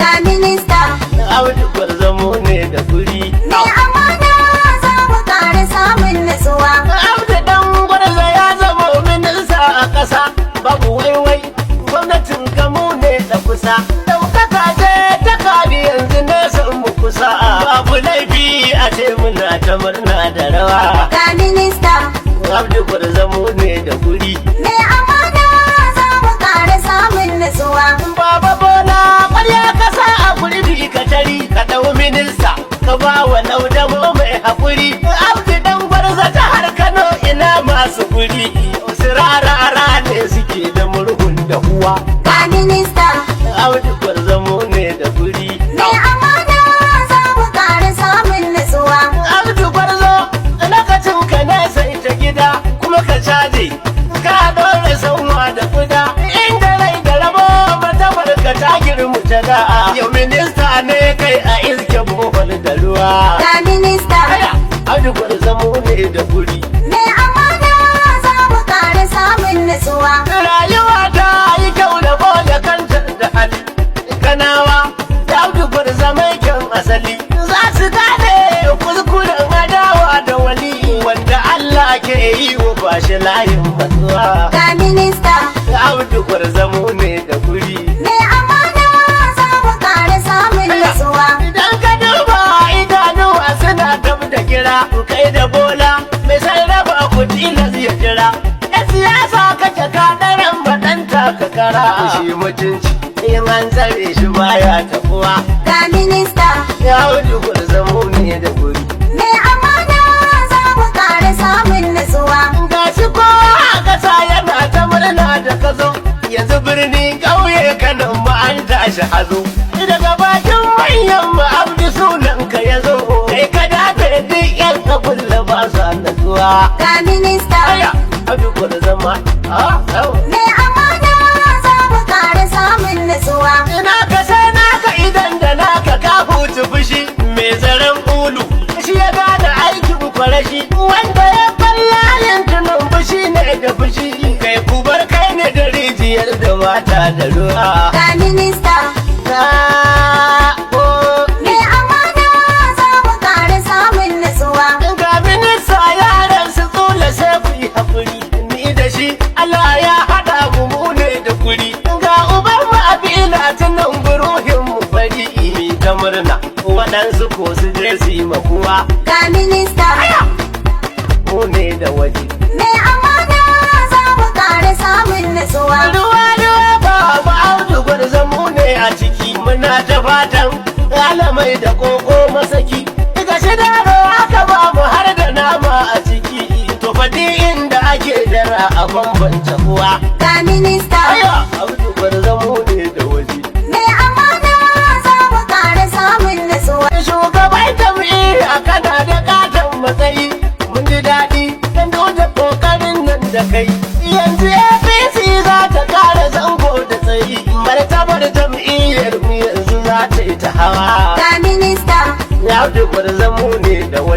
Ga minista. Audu Gwarzo mu ne da guri. Mai amana, za mu ƙara samun nutsuwa. Audu dan Gwarzo ya zama minista a ƙasa. Babu waiwai, gwamnatin gamu ne da kusa. Ɗaukaka ce ta kari yanzu nesa mu kusa. Babu laifi a ce muna ta murna da rawa. Ga minista. Audu Gwarzo mu ne da guri. Mai amana, za mu ƙara samun nutsuwa. Baba Bola, ƙwarya kasa a gurbi ka tari, ka ɗau minista ka ba wa Laudamo mai haƙuri. Abdu dan Gwarza ta har Kano, ina masu guri su rarara ne suke da murhun da huwa. Ga minista. Abdu Gwarzo mu ne da guri. Mai amana, za mu ƙara samun nutsuwa. Abdu Gwarzo, lokacin ka ne sai ta gida kuma ka caje ka ɗora sanwa da kuda, inda rai da rabo martabar ka ta girmu ta da. Yau minista ne kai a iske bohol da ruwa. Ga minista. Haya, Abdu Gwarzo mu ne da guri. Mai amana, za mu ƙara samun nutsuwa. Rayuwa ta yi kyau da bola kanta da hali kanawa da Abdu Gwarzo mai kyan asali za su gane kuskuren adawa da wali wanda Allah ke yi wa bashi layin matsuwa. Ga minista. Abdu Gwarzo mu ne da guri. Mai amana, za mu ƙara samun nutsuwa. Idan ka duba idanuwa suna dab da kira kai da Bola mai sarrafa ku tilas ya jira. Ya siyasa kake ka daren baɗanta ka kara shi mutunci in an tsare shi baya tafuwa. Ga minista. Ya wuce Gwarzo mu ne da guri. Mai amana, za mu ƙara samun nutsuwa. Gashi kowa a ƙasa yana ta murna da ka zo yanzu birni ƙauye kanan mu an tashi hazo daga bakin manyan mu, Abdu sunan ka ya zo, kai ka dafe duk yan kabulla ba sa natsuwa. Ga minista. Aya, Abdu Gwarzo ma Mai amana, za mu ƙara samun nutsuwa. Ina ka sai naka idan da naka ka huci fushi mai zaren ulu shi ya gane aikin kwarashi wanda ya fallayin tunan fushi ne da fushi kai kubar kai ne da rijiyar da mata da ruwa. Ga minista. Na Mai amana, za mu ƙara samun nutsuwa. Ga minista, yaran su tsula sai ku yi haƙuri, ni da shi Allah ya haɗa mu, mu ne da guri. Ga uban mu abila tunan buruhin mu fari mi ta murna, waɗansu ko su je su yi makuwa. Ga minista. Mu ne da waje. Mai amana, za mu ƙara samun nutsuwa. Ruwa ruwa, Baba Audu Gwarzo mu ne a ciki, muna ta fatan alamai da koko masaki ga shi daro aka ba mu har da nama a ciki. To faɗi inda ake dara a bambance uwa. Ga minista. Aya, Audu Gwarzo mu ne da waje. Mai amana, za mu ƙara samun nutsuwa. Shugaban jam'iyya, kana da katon matsayi, mun ji daɗi dan da kokarin nan da kai. Yanzu APC za ta kara zango da tsayi, martabar jam'iyyar mu yanzu za ta yi ta hawa. Ga minista. Ya fi mu ne da waje.